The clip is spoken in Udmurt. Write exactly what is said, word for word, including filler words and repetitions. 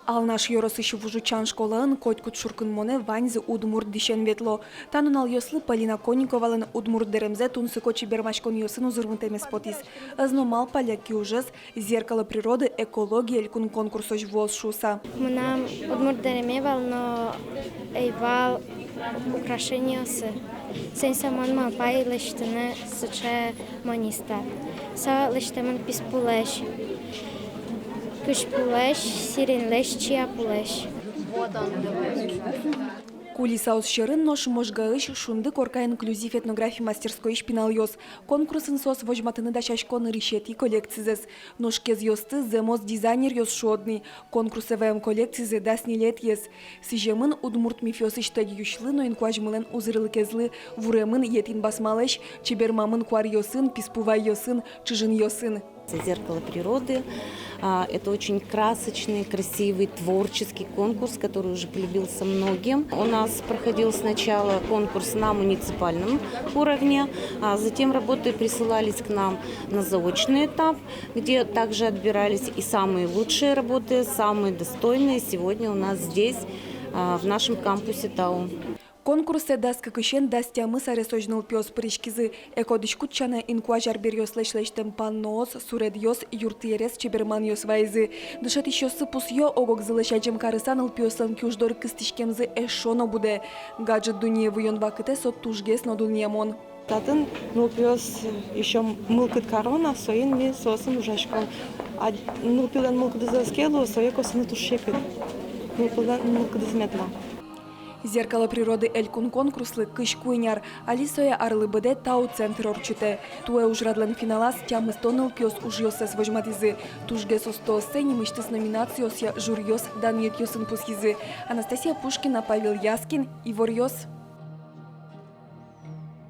Алнаш ёросысь Вуж Утчан школаын котькуд шуркынмонэ ваньзы удмурт дӥсен ветло. Та нуналъёслы Полина Конниковалэн удмурт дэремзэ тунсыко чебермаськонъёсын узырмытэмез потӥз. Ӧз но малпалля, киужез «Зеркало природы» экология элькун конкурсозь вуоз шуыса. Мынам удмурт дэреме вал, но ӧй вал украшениосы. Соин со мон малпай лэсьтыны сыӵе мониста. Со лэсьтэмын писпулэсь, кызьпулэсь, сиреньлэсь, чияпулэсь. Кулисаос сьӧрын нош Можгаысь «Шунды корка» инклюзив этнографи мастерскойысь пиналъёс. Конкурсын соос возьматыны дасясько нырысетӥ коллекцизэс. Нош кезъёсты зэмос дизайнеръёс шуод ни. Конкурсэ ваем коллекцизы дас ньылетӥез. Сӥземын удмурт мифъёсысь тӧдьы-юсьлы но инкуазьмылэн узырлыкезлы. Вуремын етӥн басмалэсь, чебермамын куаръёсын, писпу вайёсын, чыжынъёсын. «Зеркало природы». А, это очень красочный, красивый, творческий конкурс, который уже полюбился многим. У нас проходил сначала конкурс на муниципальном уровне, а затем работы присылались к нам на заочный этап, где также отбирались и самые лучшие работы, самые достойные сегодня у нас здесь, а, в нашем кампусе «Тау». Конкурсэ дас кыкысен дас тямыс аресозь нылпиос пыриськизы. Эко дӥськут сяна, инкуазь арбериослэсь лэсьтэм панноос, суредъёс, юртъерез чеберманъёс вайизы. Дышетӥсьёссы пусъё: ог-огзылэсь адӟем карыса, нылпиослэн киуждоры кыстӥськемзы эшшо но будэ. Гаджет дуннее выйон вакытэ со тужгес но дунъямон. Татын нылпиос ещё мылкыд каро на, соин ми соосын ужаськом. А нылпилэн мылкыдыз ӧз ке лу, сое косыны туж секыт. Нылпилэн мылкыдыз мед луоз. «Зеркало природы» элькун конкурслы кызь куинь ар. Али сое арлы быдэ «Тау» центр ортчытэ. Туэ ужрадлэн финалаз тямыстон нылпиос ужъёссэс возьматӥзы. Тужгес устооссэ нимысьтыз номинациосъя жюриос данъетъёсын пусйизы. Анастасия Пушкина, Павел Яскин, «Иворъёс».